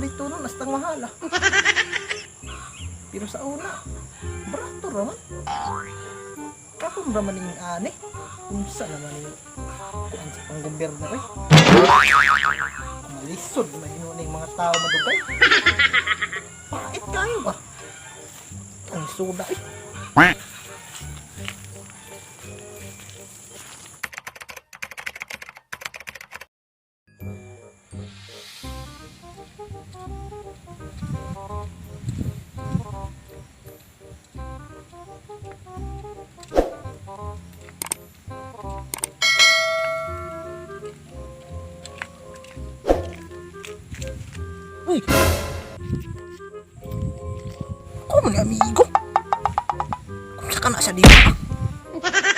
dito nun, hastang mahala. Pero sa una, barato raman. Karon raman ning ani. Unsa naman ning kuan sa panggobyerno eh. Malisod man yun ning mga tao madugay. Pait kayo ba? Ang suda eh. Uy! Ako man amigo. Kung sa ka na siya dito.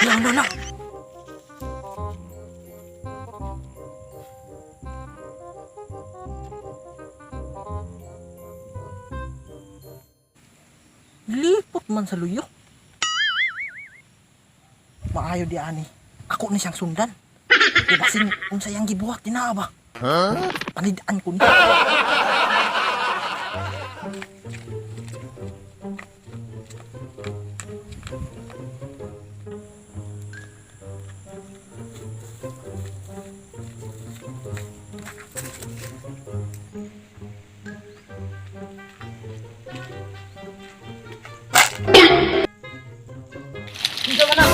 No, no, no. Lipot man sa luyo. Maayo di ani. Ako ni siyang sundan. Di basin unsa yang gibuhat dinaa ba? Panidaan ko ni. Unsa man na?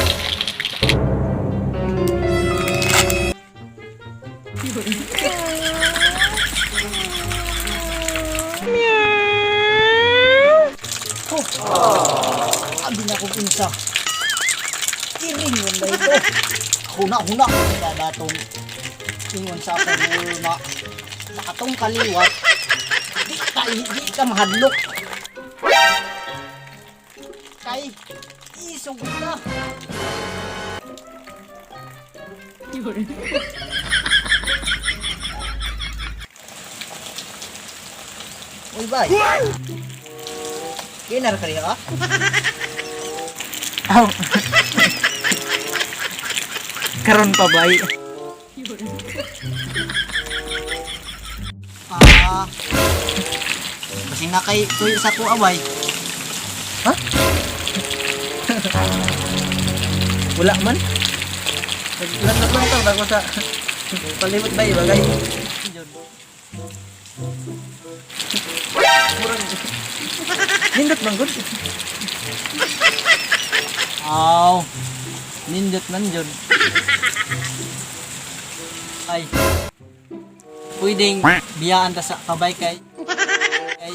Oh, abi na kong unsa. Iring man ba ito? Huna-huna ko datong ingon sa akong na sa atong kaliwat di ka mahadlok. Kay isog na. Uy, bay. Kinar ka rin ka? Aw. Karon pa bay. Ah. Basin na kay tuyo sa ko abay. Ha? Wala man. Naglantak lang ako sa palibot bay bagay. Murag nindot man gud. Aw. Nindot man jud. Ay. Pwedeng biyaan ta sa kabay kay kay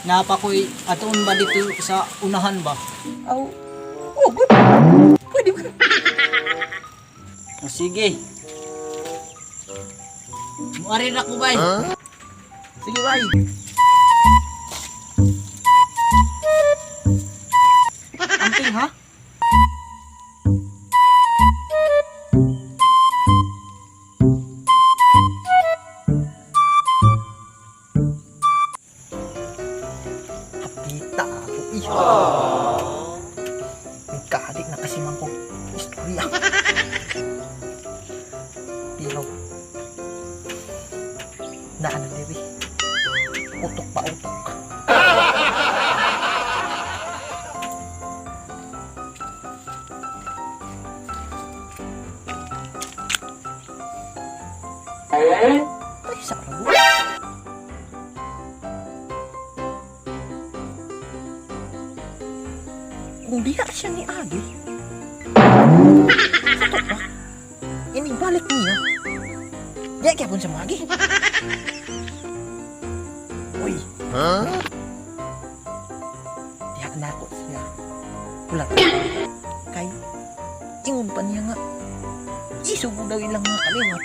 napa ko'y atuon ba dito sa unahan ba? Aw. Oh, good. Pwede man. O sige. Muari na ko bay. Sige bay. Amping ha? Hapita ako eh. Nagkaadik na kasi man kong istorya. Pero, naano diri. Utok pa utok. Ay, sa rabo. Kung diha siya ni Agi, sa to pa, inibalik niya. Diya gyapon sa Magi. Uy. Huh? Diha na ako siya. Wala. Kay, ingon pa niya nga. Isugo daw ilang mga kaliwat.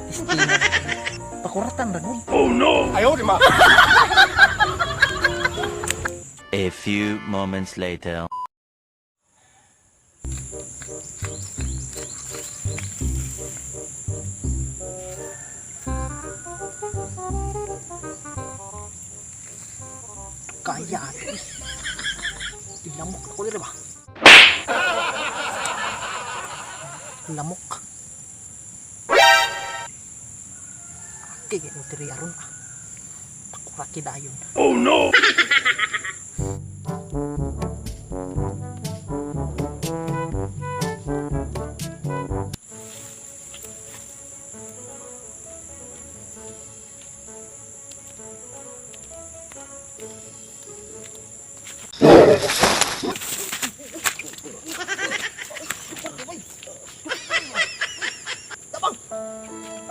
Istina. Pakuratan ra gud. A few moments later. Kaya ato eh. Lamok ako dito ba? Lamok. Okay, kay mo diri aron ah. Pakuraki dayon. Tabang!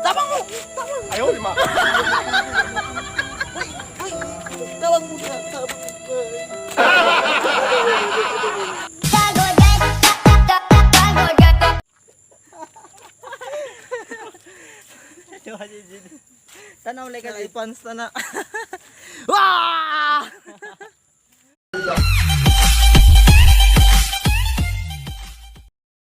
Tabang mo! Tabang! Ayaw, lima. Uy! Uy! Tabang mo na! Tabang mo! Tanaw like ka pants na. Wah!